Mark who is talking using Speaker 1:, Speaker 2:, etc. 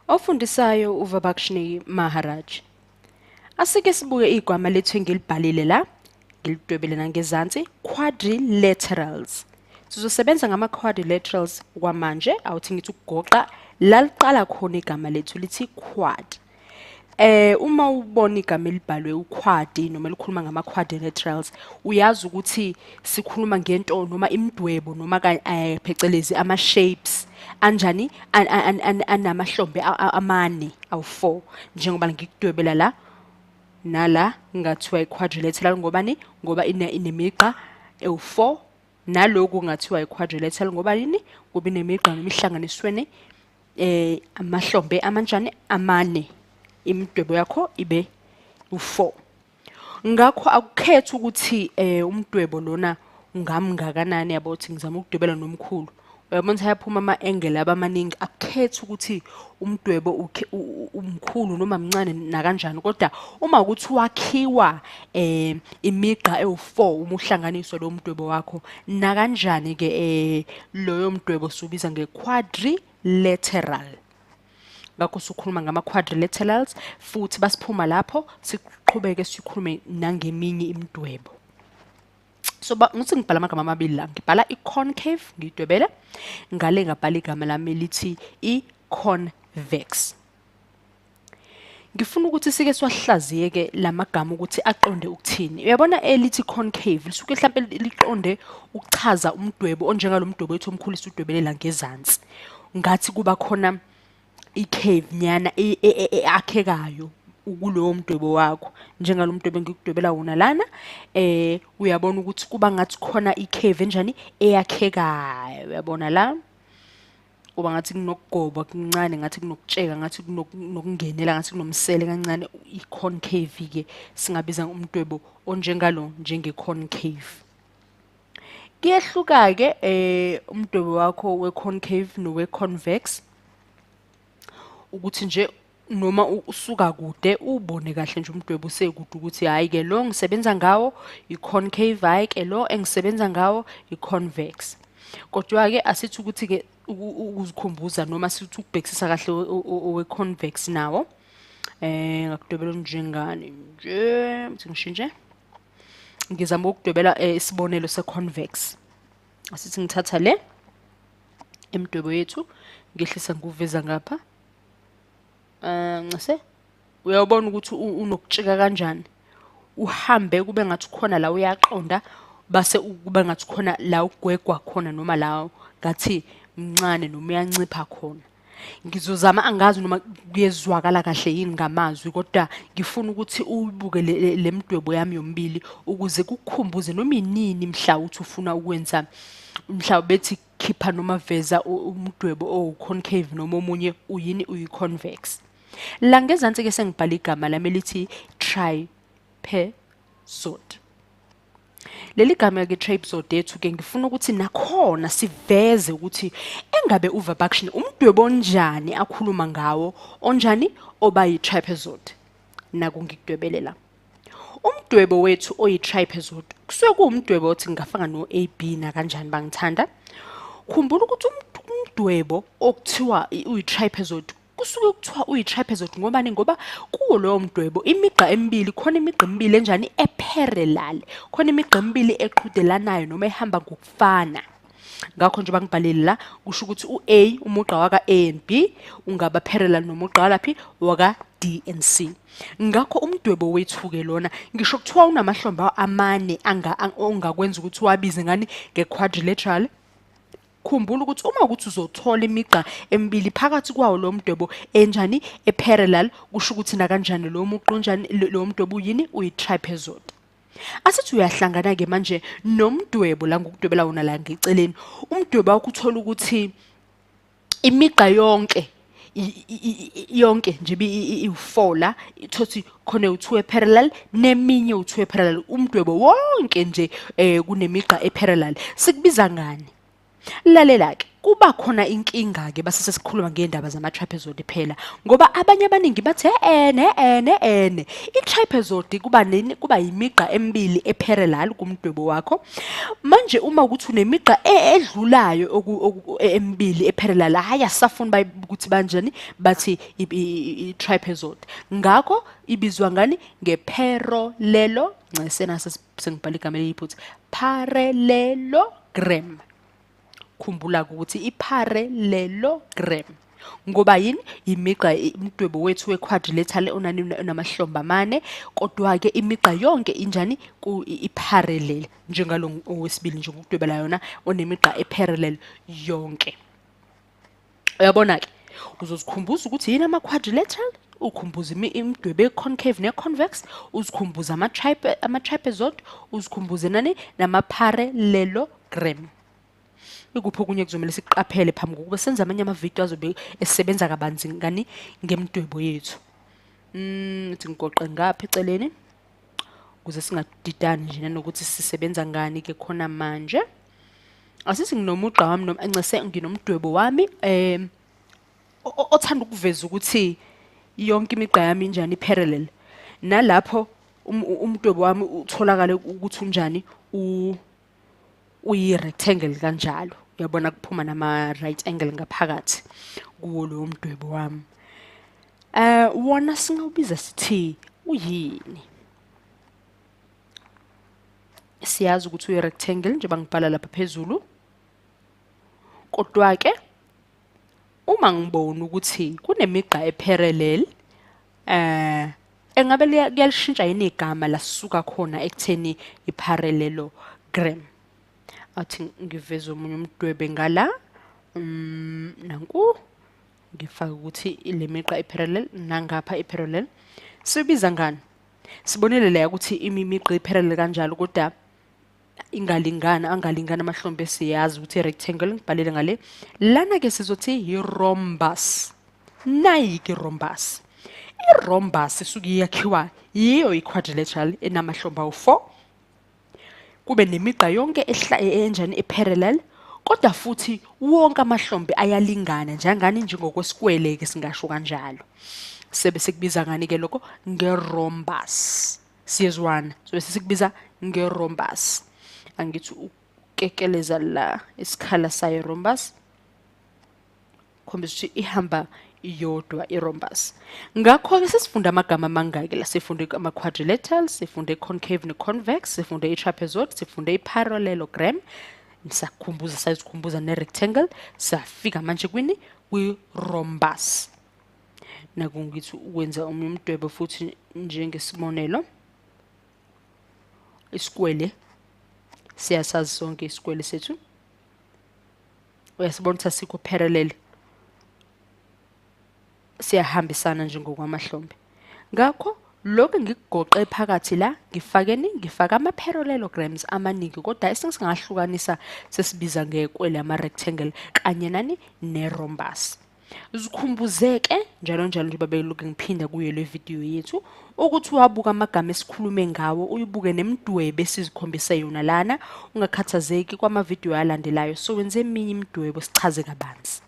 Speaker 1: Ofundisayo uVabakshni Maharaj. Asike sibuke igama lethu engilibhalile la, ngilidwebele nangezansi, quadrilaterals. Sizosebenza ngama-quadrilaterals kwamanje, awuthi ngithi ukugoqa, la liqala khona igama lethu lithi quad. Uma ubona igama elibhalwe ukhwadi noma elikhuluma ngama-quadrilaterals, uyazi ukuthi sikhuluma ngento noma imidwebo noma phecelezi ama-shapes anjani anamahlombe amane awu-4, njengoba ngikudwebela la nala ngathiwa i-quadrilateral ngobani? Ngoba inemigqa ewu-4. Naloku ngathiwa i-quadrilateral ngoba yini? Ngoba inemigqa noma ihlanganisweni amahlombe amanjani? Amane. Imidwebo yakho ibe u-4. Ngakho akukhethi ukuthi umdwebo lona ungamngakanani, yabo, uthi ngizama ukudwebela nomkhulu. Uyabona ukuthi ayaphuma ama-angle abamaningi. Akukhethi ukuthi umdwebo umkhulu noma mncane nakanjani, kodwa uma ukuthi wakhiwa imigqa ewu-4 uma uhlanganiswa lo mdwebo wakho, nakanjani ke loyo mdwebo siwubiza nge-quadrilateral. Ngakho sikhuluma ngama-quadrilaterals, futhi basiphuma lapho siqhubeke sikhulume nangeminye imidwebo. So ngithi ngibhala amagama amabili la, ngibhala i-concave ngiyidwebele, ngale ngabhala igama lami lithi i-convex. Ngifuna ukuthi sike siwahlaziye-ke lamagama ukuthi aqonde ukuthini. Uyabona elithi concave lisuke mhlampe liqonde ukuchaza umdwebo onjengalo mdwebo wethu omkhulu esiwudwebelela ngezansi. Ngathi kuba khona i-cave nyana eyakhekayo kulowo mdwebo wakho, njengalo mdwebo engikudwebela wona lana. Uyabona ukuthi kuba ngathi khona i-cave enjani eyakhekayo. Uyabona la kuba ngathi kunokugoba kuncane, ngathi kunokutsheka, ngathi kunokungenela, ngathi kunomsele kancane. I-concave-ke singabiza umdwebo onjengalo njenge-concave. Kuyehluka-ke umdwebo wakho we-concave nowe-convex, ukuthi nje noma usuka kude ubone kahle nje umdwebo usekude ukuthi hhayi-ke lo ngisebenza ngawo i-concave, hhayi-ke lo engisebenza ngawo i-convex. Kodwa-ke asithi ukuthi-ke ukuzikhumbuza noma sithi ukubhekisisa kahle owe-convex nawo. Ngakudwebela njengani nje, ngithi ngishintshe. Ngizama ukudwebela isibonelo se-convex. Asithi ngithatha le imidwebo yethu ngehlisa nguveza ngapha. Ncese uyabona ukuthi unokutshika kanjani, uhambe kube ngathi khona la uyaqonda, base kube ngathi khona la ugwegwa khona noma la ngathi mncane noma uyancipha khona. Ngizozama, angazi noma kuyezwakala kahle yini ngamazwi, kodwa ngifuna ukuthi uyibuke le mdwebo yami yomibili ukuze kukukhumbuze noma inini mhla uthi ufuna ukwenza, mhla bethi khipha noma veza umdwebo owu-concave noma omunye uyini, uyi-convex. La ngezansi-ke sengibhala igama lami elithi trapezoid. Leli gama-ke trapezoid yethu-ke ngifuna ukuthi nakhona siveze ukuthi engabe uVabakshini umdwebo onjani akhuluma ngawo, onjani oba yi-trapezoid. Naku ngikudwebele la. Umdwebo wethu oyi-trapezoid kusuke kuwumdwebo othi ngingafaka no-A B nakanjani bangithanda. Khumbula ukuthi umdwebo okuthiwa uyi-trapezoid kusuke kuthiwa uyi-trapezoid ngobani? Ngoba kuwo lowo mdwebo imigqa emibili, khona imigqa emibili enjani? E-parallel, khona imigqa emibili eqhudelanayo noma ehamba ngokufana. Ngakho njengoba ngibhalile la, kusho ukuthi u-A, umugqa waka-A and B ungaba parallel nomugqa walaphi waka-D and C. Ngakho umdwebo wethu-ke lona ngisho kuthiwa unamahlombe amane ongakwenza ukuthi uwabize ngani? Nge-quadrilateral. Khumbula ukuthi uma ukuthi uzothola imigqa emibili phakathi kwawo lo mdwebo enjani? E-parallel, kusho ukuthi nakanjani lo muqu unjani, lo mdwebo uyini? Uyi-trapezoid. Asithi uyahlangana-ke manje nomdwebo la ngokudwebela wona la ngeceleni. Umdwebo wakho uthola ukuthi imigqa yonke yonke nje iwu-4 la, ithothi khona u-2 e-parallel neminye u-2 e-parallel, umdwebo wonke nje kunemigqa e-parallel. Sikubiza ngani? Lalela-ke. Kuba khona inkinga ke base sesikhuluma ngendaba zama-trapezoid phela, ngoba abanye abaningi bathi ene ene ene i-trapezoid kuba nini, kuba yimigqa emibili e-parallel kumdwebo wakho. Manje uma ukuthi unemigqa edlulayo emibili e-parallel, hhayi asisafuni ukuthi banjani bathi i-trapezoid. Ngakho ibizwa ngani? Nge-parallelo, ncesena sengibhala igama eliyiphutha, parallelogram. Khumbula ukuthi i-parallelogram ngoba yini? Imigqa, umdwebo wethu we-quadrilateral onamahlombe amane, kodwa-ke imigqa yonke injani? I-parallel, njengalo owesibili nje ngokudwebela yona onemigqa e-parallel yonke. Uyabona-ke, uzozikhumbuza ukuthi yini ama-quadrilateral, ukhumbuze imidwebo e-concave ne-convex, uzikhumbuze ama-trapezoid, uzikhumbuze nani? Nama-parallelogram. Ikuphi okunye kuzomele sikuqaphele phambi kokuba senze amanye amavidiyo azobe esebenza kabanzi ngani ngemidwebo yethu? Ngithi ngigoqe ngapha eceleni ukuze singadidani nje nanokuthi sisebenza ngani ke khona manje. Asithi nginomugqa wami noma ncese nginomdwebo wami othanda ukuveza ukuthi yonke imigqa yami injani, parallel. Nalapho umdwebo wami utholakale ukuthi unjani, uyi-rectangle kanjalo. Uyabona kuphuma nama-right angle ngaphakathi kuwo lowo mdwebo wami. Wona singawubiza sithi uyini? Siyazi ukuthi uyi-rectangle njengoba ngibhala lapha phezulu. Kodwa-ke uma ngibona ukuthi kunemigqa e-parallel, engabe kuyalishintsha yini igama lasuka khona ekutheni i-parallelogram? Athi ngiveze omunye umdwebe ngala, nanku ngifake ukuthi le migqa i-parallel nangapha i-parallel. Sibiza ngani? Sibonile la ukuthi imigqa i-parallel kanjalo kodwa ingalingana, angalingana amahlombe, siyazi ukuthi i-rectangle ngibhalele ngale. Lana ke sizothi i-rhombus. Nayi ke i-rhombus. I-rhombus isuke iyakhiwa yiyo i-quadrilateral enamahlombe awu-4, kube nemigqa yonke enjani e-parallel, kodwa futhi wonke amahlombe ayalingana njengani, njengokwesikwele ke singasho kanjalo. Sebe sikubiza ngani ke lokho? Nge-rhombus. Siyezwana, so sikubiza nge-rhombus. Angithi ukukekeleza la isikhala sayo rhombus, khombisa ukuthi ihamba iyodwa i-rhombus. Ngakho-ke sesifunde amagama amangaki la? Sifunde ama-quadrilateral, sifunde i-concave ne-convex, sifunde i-trapezoid, sifunde i-parallelogram, sakhumbuza, sazikhumbuza ne-rectangle, safika manje kwini? Kwi-rhombus. Naku ngithi ukwenza omunye umdwebo futhi njengesibonelo, isikwele, siyasazi sonke isikwele sethu. Uyasibona ukuthi asikho parallel, siyahambisana nje ngokwamahlombe. Ngakho lokhu ngikugoqe phakathi la, ngifakeni, ngifaka ama-parallelograms amaningi, kodwa esingahlukanisa sesibiza ngekwele ama-rectangle kanye nani ne-rhombus. Zikhumbuzeke njalo njalo njengoba belokhu ngiphinda kuyo le video yethu ukuthi wabuka amagama esikhulume ngawo, uyibuke nemidwebo esizikhombise yona lana. Ungakhathazeki, kwamavidiyo alandelayo sowenze eminye imidwebo sichaze kabanzi.